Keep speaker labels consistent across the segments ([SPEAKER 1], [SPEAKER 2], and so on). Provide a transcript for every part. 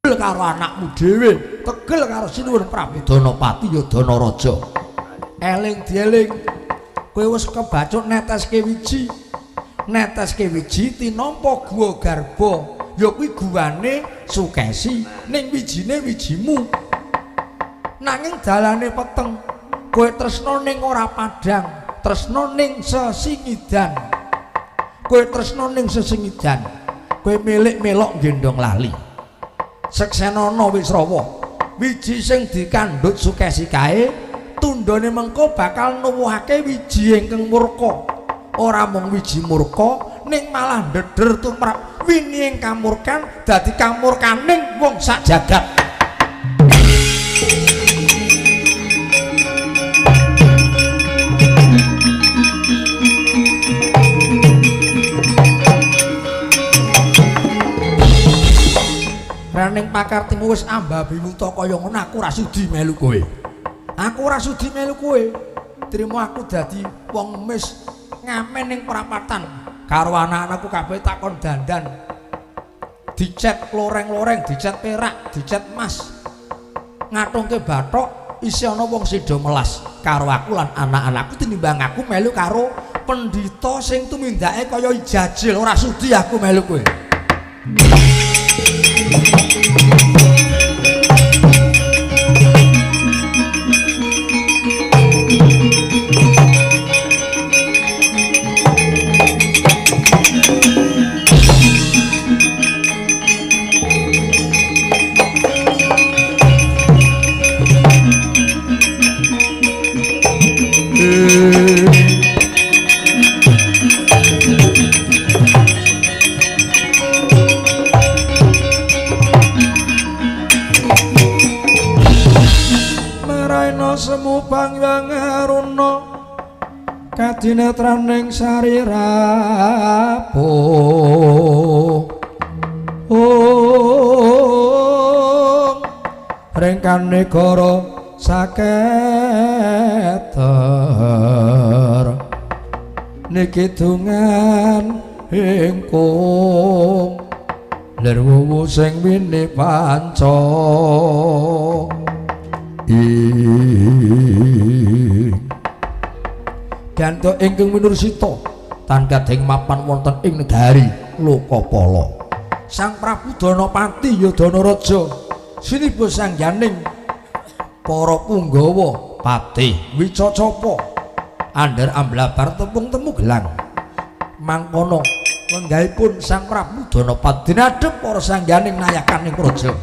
[SPEAKER 1] Karo anakmu dhewe, tegel karo Sinuwun Prabu Danapati ya Danaraja. Eling dieling, kowe wis kebacut neteske wiji. Neteske wiji tinampa guwa garba, ya kuwi guwane Sukesi, ning wijine wijimu. Nanging dalane peteng, kowe tresna ning ora padhang, tresna ning sesingidan. Kowe tresna ning sesingidan, kowe milik melok gendong lali. Seksenana Wisrawa, wiji sing dikandhut Sukesi kae tundhone mengko bakal nuwuhake wiji ingkang murka. Ora mung wiji murka, ning malah ndeder tumrap wini ing kamurkan dadi kamurkaning wong sak jagat. Raning pakartimu wis ambabiwuta kaya ngono, aku ora sudi melu kowe. Aku ora sudi melu kowe. Trimo aku dadi wong ngemis ngamen ning prapatan karo anak-anakku kabeh takon dandan. Dicet loreng-loreng, dicet perak, dicet emas. Ngatungke bathok isih ana wong sida melas karo aku lan anak-anakku tinimbang aku melu karo pendhita sing tumindake kaya ijajil. Ora sudi aku melu kowe. Semu Pangyang Aruna kadinetraning sari rapuh. Om ringkan negara saketer niki dungan ingkung lir wuwu sing wini panca. Ganto ingkang winursita tan kadheng mapan wonten ing negari Lokapala. Sang Prabu Danapati ya Danaraja siniba sangganing para punggawa patih wicacapa andhar amblabar tepung temu gelang. Mangkono lenggahipun Sang Prabu Danapati dinadhep para sangganing nayakaning praja.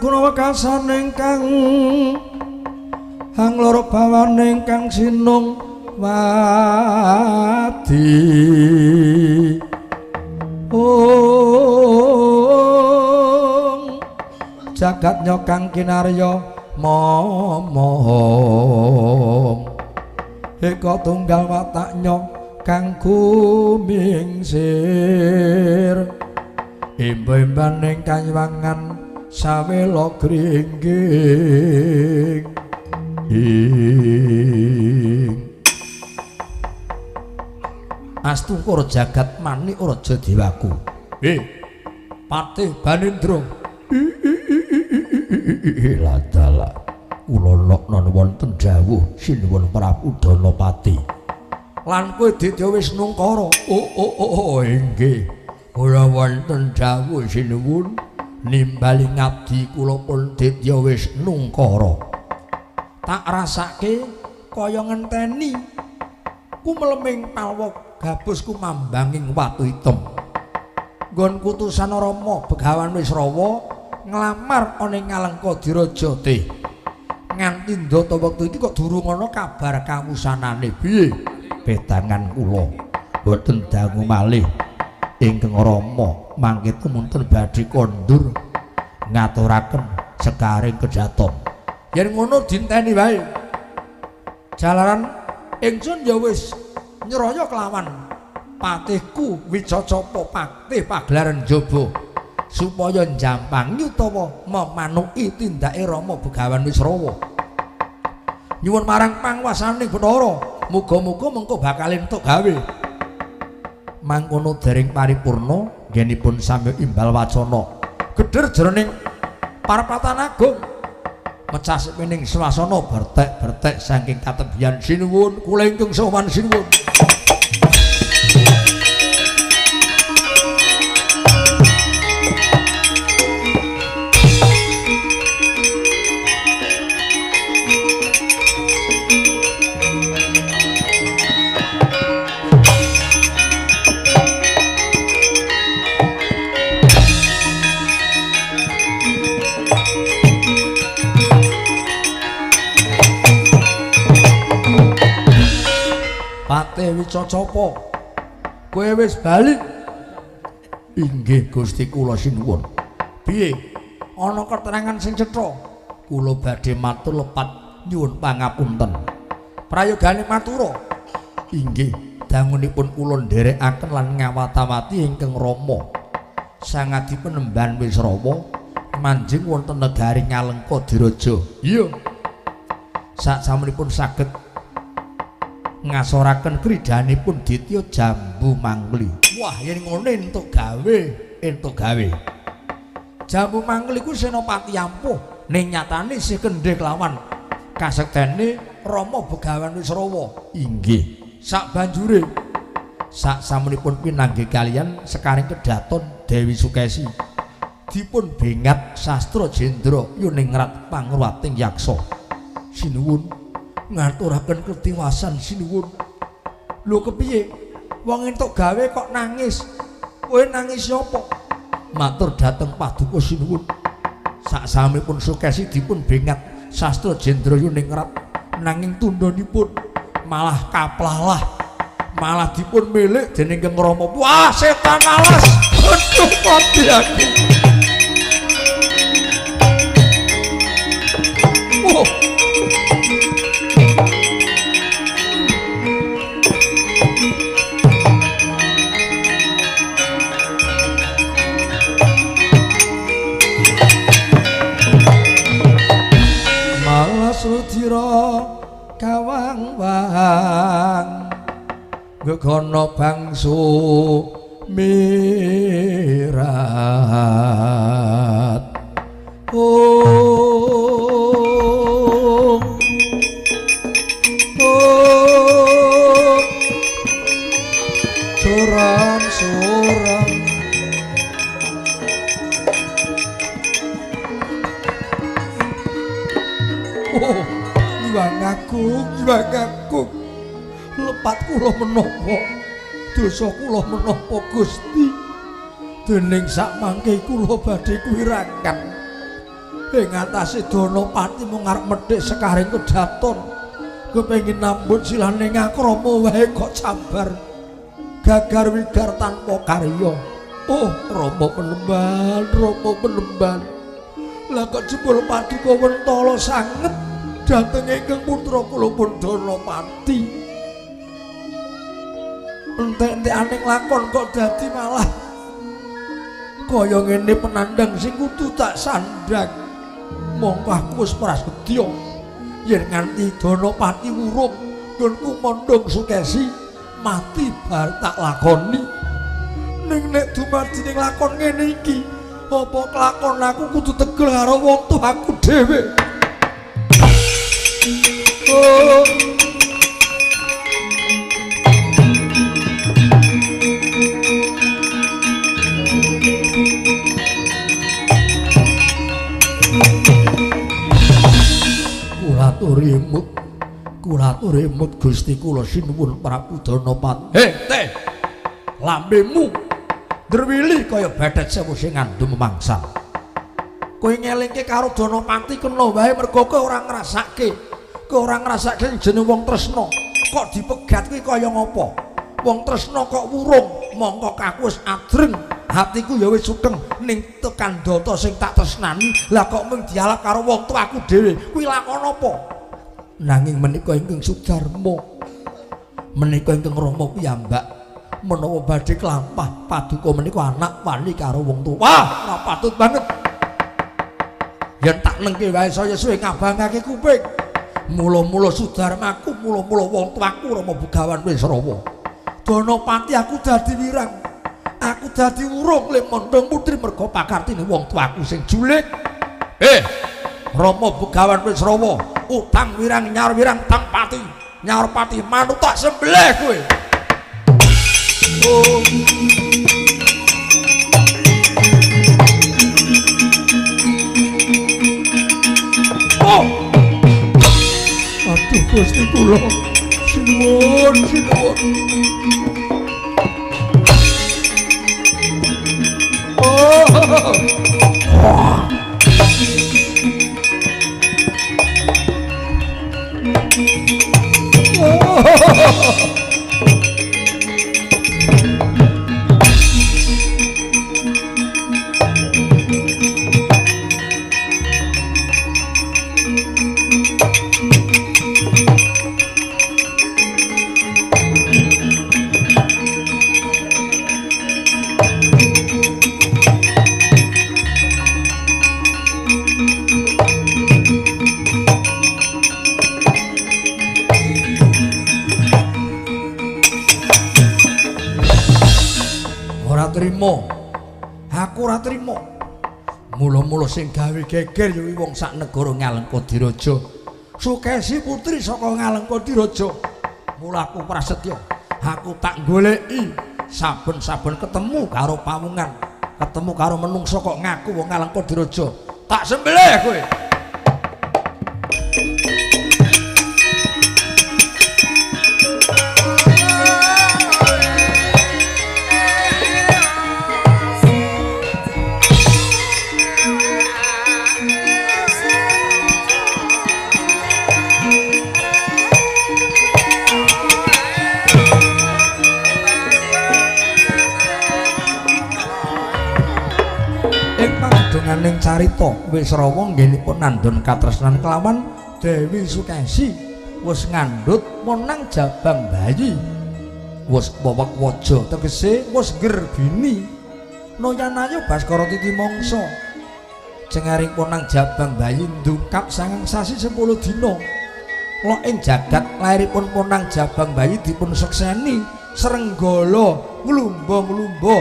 [SPEAKER 1] Wekasaning kang hangloro bawaning kang sinung wadi. Om Jagat nyokang kinarya momong eka tunggal watak nyok kang kumingsir imba-imbaning kaywangan sawela gringging ing astungkara jagat manik raja dewaku. Patih Banindra ladala kula lokna wonten dawuh sinuwun Prabu Danapati lan kowe Ditya wis nungkara. Oh inggih kula wonten dawuh sinuwun nimbali ngabdi kula pun Ditya wis nungkara. Tak rasake kaya ngenteni kumeleming palwa gabus kumambanging watu hitam. Nggon kutusan Rama Begawan Wisrawa nglamar ana ing Ngalengka Diraja teh. Nganti ndata wektu iki kok durung ana kabar kawusanane. Piye pedangan kula mboten dangu malih ingkang Rama mangke tumunten badhe kondur ngaturaken sekaring kedaton. Yen ngono dinteni wae. Jalaran ingsun ya wis nyraya kelawan patihku Wicacapa patih pagelaran jaba supaya njampangi utawa memanuki tindake Rama Begawan Wisrawa. Nyuwun marang panguwasaning Bathara, muga-muga mengko bakal entuk gawe. Mangkono dereng paripurna nggenipun sami imbal wacana. Gedher jroning parapatan agung mecah sepining swasana bertek-bertek saking katebian sinuwun kula ingkang sowan sinuwun. Patih Wicacapa, kowe wis bali? Inggih Gusti kula sinuwun. Piye? Ana keterangan sing cetha? Kula badhe matur lepat nyuwun pangapunten. Prayogane matura. Inggih, dangunipun kula nderekaken lan ngawat-awati ingkang Rama. Sangadi penemban Wisrawa manjing wonten negari Ngalengka Diraja. Iya. Saksamunipun saged ngasoraken kridhanipun Ditya Jambu Mangli. Wah, yen ngono entuk gawe, entuk gawe. Jambu Mangli ku senopati ampuh, ning nyatane isih kendhih kelawan kasektene Rama Begawan Wisrawa. Inggih. Sakbanjure saksamunipun pinanggih kaliyan sekaring kedaton Dewi Sukesi dipun bengat sastra jendra yuningrat pangruwating yaksa. Sinuwun ngaturaken ketiwasan sinuwun. Lho kepiye? Wong entuk gawe kok nangis. Kowe nangis sapa? Matur dhateng paduka sinuwun. Saksamipun Sukesi dipun bengat sastra jendra yuningrat nanging tundhonipun malah kaplalah, malah dipun milik dening Kang Rama. Wah, setan alas. Aduh, mati aku. Oh. Malas rudira kawang-wang gegono bangsu mirat. Oh, oh, suram suram. Oh, Hyang Agung, Hyang Agung, lepat kula menapa, dosa kula menapa Gusti, dening sakmangke kula badhe kuwirangan ing atase Danapati mung arep medhik sekaring kedaton, kepengin nambut silane ngakrama wae kok cambar gagar wigar tanpa karya. Oh, Rama penemban, Rama penemban, Lah kok jebul paduka wentala sanget dhateng ingkang putra kula pun Danapati. Entek-entekane lakon kok dadi malah kaya ngene penandang sing kudu tak sandhang. Mongko aku wis prasetya yen nganti Danapati wurung nggonku mondhong Sukesi mati bar tak lakoni. Ning nek dumadi ning lakon ngene iki, apa kelakon aku kudu tegel karo wong tuaku dhewe. Oh. Kula aturi emut Gusti kula sinuwun Prabu Danapati. Heh, teh. Lambemu ndrewili kaya bethet sewu sing ngandum mangsa. Kowe ngelingke karo Danapati kena wae mergo kowe ora ngrasake. Kowe ora ngrasake jeneng wong tresna. Kok dipegat kuwi kaya ngapa? Wong tresna kok wurung, mongko aku wis adreng, hatiku ya wis sugeng ning tekan data sing tak tresnani. Lah kok mung dialap karo wong tuaku dhewe. Kuwi lakon apa? Nanging menika ingkang Sudarma, menika ingkang Rama piyambak menawa badhe klampah paduka menika anak wani karo wong tuwa. Wah, ora patut banget. Yen tak nengke wae saya suwe ngabangake kuping. Mula-mula Sudarmaku, mula-mula wong tuaku Rama Begawan Wisrawa. Danapati aku dadi wirang. Aku dadi wurung le mondhong putri merga pakartine wong tuaku sing julik. Rama Begawan Wisrawa, utang wirang nyaur wirang tang pati, nyaur pati manut tak sembelih kowe. Oh. Oh. Aduh Gusti kula, sinuwun, sinuwun. Oh. Wah. Aku ora trima. Mula-mula sing gawe geger ya wong sak negara Ngalengkadiraja. Sukesi putri saka Ngalengkadiraja. Mula aku prasetya, aku tak goleki saben-saben ketemu karo pawungan, ketemu karo menungsa kok ngaku wong Ngalengkadiraja. Tak sembelih kowe. Ning carita Wisrawa nggenipun nandhon katresnan kelawan Dewi Sukesi wis ngandhut menang jabang bayi, wis wewek waja tegese wis nggerbini noyanayu Baskara titi mangsa. Cengering ponang jabang bayi ndungkap 9 sasi 10 dina. Lok ing jagat lairipun ponang jabang bayi dipun sekseni srenggala nglumba-nglumba,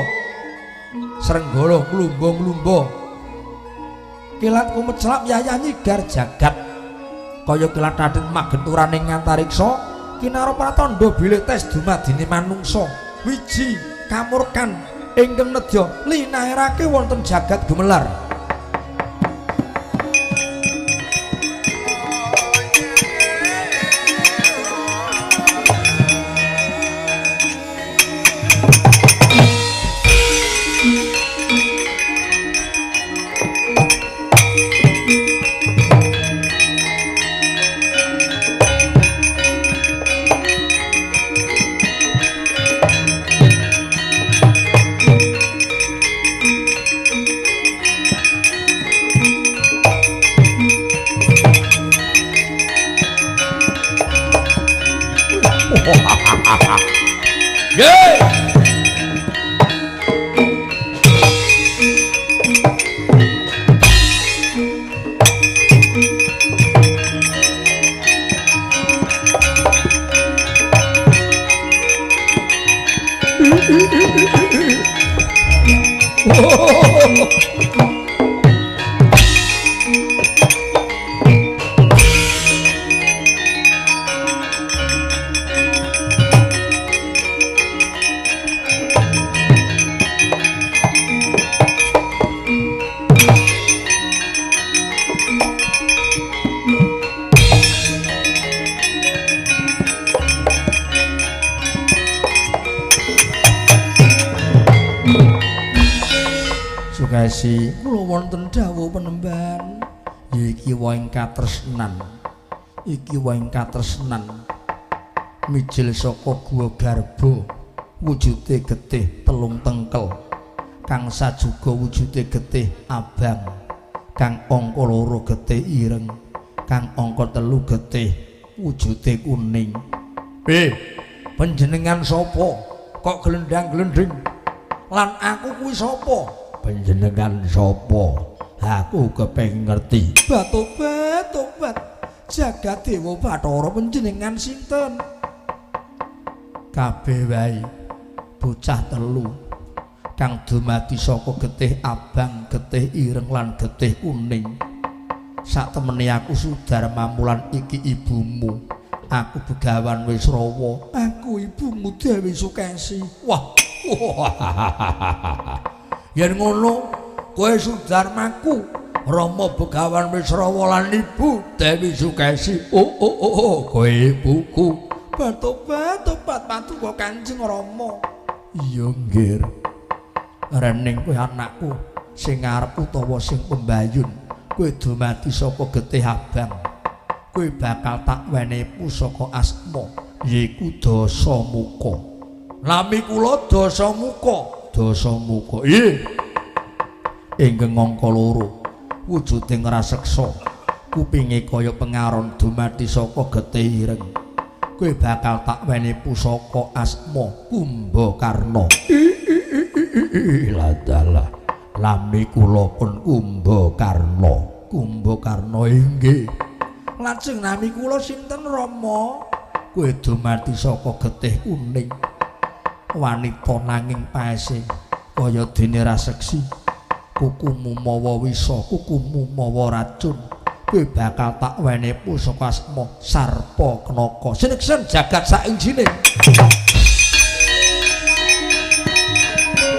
[SPEAKER 1] srenggala nglumba-nglumba. Kilat kumeclap yayah nyigar jagat kaya kilat tatin magenturaning antariksa kinara pratandha bilih tes dumadine manungsa. Wiji kamurkan ingkang nedya linahirake wonten jagat gumelar. Ye. Sukesi kula wonten dawuh penemban. Ya iki wae katresnan. Iki wae katresnan. Mijil saka Guwa Garba wujude getih telung tengkel. Kang sajuga wujude getih abang. Kang angka loro getih ireng. Kang angka telu getih wujude kuning. Panjenengan sapa? Kok glendang-glending? Lan aku kuwi sapa? Panjenengan sapa? Aku kepengin ngerti. Batobat, tobat. Jagat Dewa Bathara panjenengan sinten? Kabeh wae bocah telu kang dumadi saka getih abang, getih ireng lan getih kuning. Saktemene aku Sudarmamu lan iki ibumu. Aku Begawan Wisrawa. Aku ibumu Dewi Sukesi. Wah. Yen ngono kowe Sudarmaku, Rama Begawan Wisrawa lan ibu Dewi Sukesi. Oh oh oh, oh. Kowe ibuku. Batobat tobat paduka Kanjeng Rama. Iya nggir. Rening kowe anakku sing ngarep utawa sing pembayun, kowe dumadi saka getih abang. Kowe bakal tak wenehi pusaka asma yaiku Dasamuka. Nami kula Dasamuka. Dasamuka. Nggih. Ingkang angka loro wujude ngraseksa, kupinge kaya pengaron dumadi saka getih ireng. Kowe bakal tak wenehi pusaka asma Kumbakarna. Ladalah. Lami kula pun Kumbakarna. Kumbakarna inggih. Lajeng nami kula sinten Rama? Kowe dumadi saka getih kuning. Wanita nanging paese kaya dene raseksi. Kukumu mawa wisa, kukumu mawa racun. Kowe bakal tak wenehi pusaka asma Sarpa Knaka. Sineksen jagat sak injine.